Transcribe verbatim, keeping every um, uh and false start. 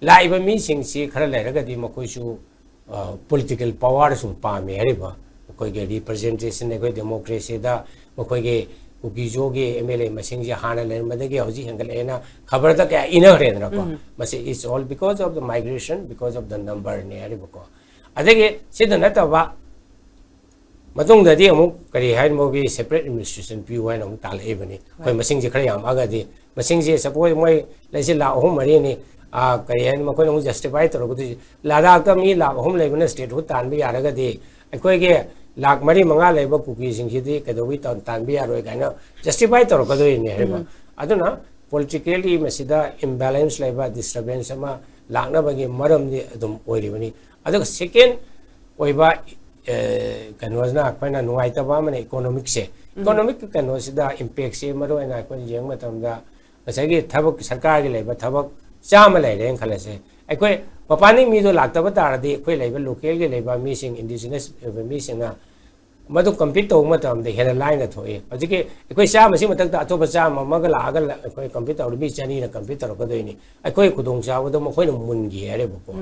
ꯂꯥꯛꯏꯕ ꯃꯤꯁꯤꯡꯁꯤ ꯈꯔ ꯂꯩꯔꯒꯗꯤ ꯃꯈꯣꯏꯁꯨ ꯄꯣꯂꯤꯇꯤꯀꯦꯜ ꯄꯋꯥꯔ ꯁꯨꯝ ꯄꯥꯝꯃꯦ ꯍꯥꯏꯔꯤꯕ, ꯑꯩꯈꯣꯏꯒꯤ ꯔꯤꯄ꯭ꯔꯖꯦꯟꯇꯦꯁꯟ, ꯑꯩꯈꯣꯏ ꯗꯦꯃꯣꯀ꯭ꯔꯦꯁꯤꯗ ꯃꯈꯣꯏꯒꯤ ꯀꯨꯀꯤꯖꯣꯒꯤ ꯑꯦꯝ ꯑꯦꯜ ꯑꯦ ꯃꯁꯤꯡꯁꯦ ꯍꯥꯟꯅ ꯂꯩꯔꯝꯕꯗꯒꯤ ꯍꯧꯖꯤꯛ ꯍꯦꯟꯒꯠꯂꯛꯑꯦꯅ ꯈꯕꯔꯗ ꯀꯌꯥ ꯏꯅꯈ꯭ꯔꯦꯗꯅꯀꯣ꯫ ꯎꯝ꯫ ꯃꯁꯤ is all because of the migration, because of the numberꯅꯦ ꯍꯥꯏꯔꯤꯕꯀꯣ꯫ ꯑꯗꯒꯤ ꯁꯤꯗ ꯅꯠꯇꯕ ꯃꯇꯨꯡꯗꯗꯤ ꯑꯃꯨꯛ ꯀꯔꯤ ꯍꯥꯏꯅ ꯃꯣꯏꯒꯤ ꯁꯦꯄꯔꯦꯠ ꯑꯦꯗꯃꯤꯅꯤꯁꯇ꯭ꯔꯦꯁꯟ ꯄꯤꯌꯨ ꯍꯥꯏꯅ ꯑꯃꯨꯛ ꯇꯥꯜꯂꯛꯏꯕꯅꯤ꯫ ꯑꯩꯈꯣꯏ ꯍꯣꯏ꯫ ꯃꯁꯤꯡꯁꯦ ꯈꯔ ꯌꯥꯝꯃꯛꯑꯒꯗꯤ, ꯃꯁꯤꯡꯁꯦ ꯁꯄꯣꯁ ꯃꯣꯏ ꯂꯩꯁꯤ ꯂꯥꯛ ꯑꯍꯨꯝ ꯃꯔꯤꯅꯤ, ꯑꯥ, ꯀꯔꯤ ꯍꯥꯏꯅꯤ, ꯃꯈꯣꯏꯅ ꯑꯃꯨꯛ ꯖꯁꯇꯤꯐꯥꯏ ꯇꯧꯔꯛꯀꯗꯣꯏꯁꯤ, ꯂꯗꯥꯛꯇ ꯃꯤ ꯂꯥꯛ ꯑꯍꯨꯝ ꯂꯩꯕꯅ ꯁ꯭ꯇꯦꯠꯍꯨꯗ ꯇꯥꯟꯕ ꯌꯥꯔꯒꯗꯤ ꯑꯩꯈꯣꯏꯒꯤ ꯂꯥꯛ ꯃꯔꯤ ꯃꯉꯥ ꯂꯩꯕ ꯀꯨꯀꯤꯁꯤꯡꯁꯤꯗꯤ ꯀꯩꯗꯧꯕꯩ ꯇꯥꯟ-, ꯇꯥꯟꯕ ꯌꯥꯔꯣꯏ ꯀꯥꯏꯅ ꯖꯁꯇꯤꯐꯥꯏ ꯇꯧꯔꯛꯀꯗꯣꯏꯅꯦ ꯍꯥꯏꯕ꯫ ꯎꯝ꯫ ꯑꯗꯨꯅ ꯄꯣꯂꯤꯇꯤꯀꯦꯜꯂꯤ ꯃꯁꯤꯗ ꯏꯝꯕꯦꯂꯦꯟꯁ ꯂꯩꯕ, ꯗꯤꯁꯇꯔꯕꯦꯟꯁ ꯑꯃ ꯂꯥꯛꯅꯕꯒꯤ ꯃꯔꯝꯗꯤ ꯑꯗꯨꯝ ꯑꯣꯏꯔꯤꯕꯅꯤ꯫ ꯑꯗꯨꯒ ꯁꯦꯀꯦꯟ ꯑꯣꯏꯕ, ꯑꯦ, ꯀꯩꯅꯣꯁꯤꯅ ꯑꯩꯈꯣꯏꯅ ꯅꯨꯡꯉꯥꯏꯇꯕ ꯑꯃꯅ ꯏꯀꯣꯅꯣꯃꯤꯛꯁꯦ꯫ ꯎꯝ꯫ ꯏꯀꯣꯅꯣꯃꯤꯛ ꯀꯩꯅꯣꯁꯤꯗ ꯏꯝꯄꯦꯛꯁꯦ ꯃꯔꯨ ꯑꯣꯏꯅ ꯑꯩꯈꯣꯏꯅ ꯌꯦꯡꯕ ꯃꯇꯝꯗ ꯉꯁꯥꯏꯒꯤ ꯊꯕꯛ, ꯁꯔꯀꯥꯔꯒꯤ ꯂꯩꯕ ꯊꯕꯛ ꯆꯥꯝꯃ ꯂꯩꯔꯦꯅ ꯈꯜꯂꯁꯦ꯫ ꯑꯩꯈꯣꯏ ꯃꯄꯥꯟꯗꯒꯤ ꯃꯤꯗꯣ ꯂꯥꯛꯇꯕ ꯇꯥꯔꯗꯤ ꯑꯩꯈꯣꯏ ꯂꯩꯕ ꯂꯣꯀꯦꯜꯒꯤ ꯂꯩꯕ ꯃꯤꯁꯤꯡ, ꯏꯟꯗꯤꯖꯤꯅꯁ ꯑꯣꯏꯕ ꯃꯤꯁꯤꯡꯅ ꯃꯗꯨ ꯀꯝꯄꯤꯠ ꯇꯧꯕ ꯃꯇꯝꯗ ꯍꯦꯟꯅ ꯂꯥꯏꯅ ꯊꯣꯛꯏ꯫ ꯍꯧꯖꯤꯛꯀꯤ ꯑꯩꯈꯣꯏ ꯆꯥꯝꯃꯁꯤ ꯃꯊꯛꯇ ꯑꯇꯣꯞꯄ ꯆꯥꯝꯃ ꯑꯃꯒ ꯂꯥꯛꯑꯒ ꯂ-, ꯑꯩꯈꯣꯏ ꯀꯝꯄꯤꯠ ꯇꯧꯔꯗꯤ ꯃꯤ ꯆꯅꯤꯅ ꯀꯝꯄꯤꯠ ꯇꯧꯔꯛꯀꯗꯣꯏꯅꯤ꯫ ꯑꯩꯈꯣꯏ ꯈꯨꯗꯣꯡꯆꯥꯕꯗꯣ ꯃꯈꯣꯏꯅ ꯃꯨꯟꯈꯤ ꯍꯥꯏꯔꯦꯕꯀꯣ꯫